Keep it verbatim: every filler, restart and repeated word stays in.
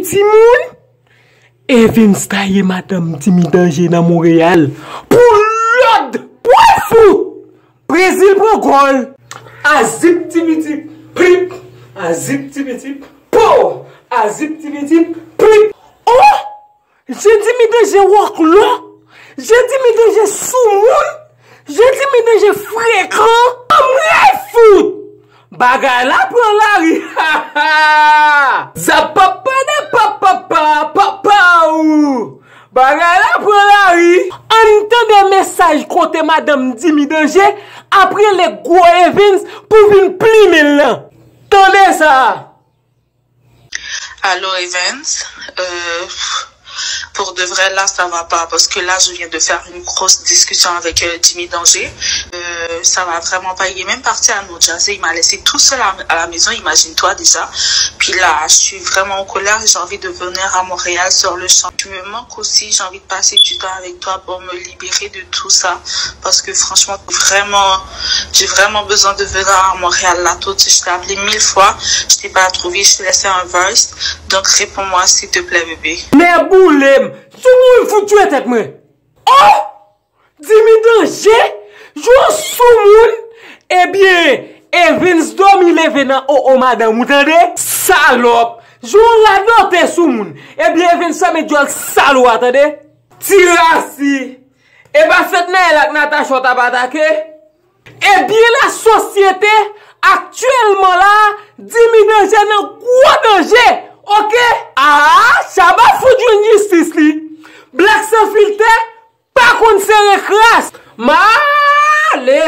Timoun, Evens taye madanm Dimi Danje nan Monreyal pou lòd. Pway fout! Brezil pran gòl. Azip tipitip plip. Azip tipitip po. Azip tipitip plip. Oh! Je Dimi Danje wòklò. Je Dimi Danje soumoun. Je Dimi Danje frekan. Anmwey fout! Bagay la pran lari. Ha ha! Zapapade papapa papaw! Bagay la pran lari. Ann tande mesaj kote madanm Dimi Danje ap rele gwo Evens pou vin plimen l lan. Tande sa! Allô Evens, euh, pour de vrai là ça va pas parce que là je viens de faire une grosse discussion avec euh, Jimmy Danger. Euh, ça va vraiment pas. Il est même parti à New Jersey. Il m'a laissé tout seul à, à la maison, imagine-toi déjà. Puis là, je suis vraiment en colère. J'ai envie de venir à Montréal sur le champ. Tu me manques aussi. J'ai envie de passer du temps avec toi pour me libérer de tout ça. Parce que franchement, vraiment, j'ai vraiment besoin de venir à Montréal là tout de suite. Je t'ai appelé mille fois, je t'ai pas trouvé, je t'ai laissé un voice. Donc réponds-moi s'il te plaît, bébé. Nèboulem! Soumoun fout tchwe tèt mwen! Oh! Dimi Danje! Jou soumoun! Ebyen, Evens dòmi leve nan o o madanm ou tande? Salòp! Jou radote soumoun! Ebyen, Evens fèmen dyòl sal ou a tande? Ti rasi! E pa Fednaelle ak Natacha w t ap atake? Ebyen lasosyete aktyèlman la, Dimi Danje nan gwo danje, oke? Aa, Shabba fout jwenn jistis li. Black Sans Filter pa konn sere kras. M ale!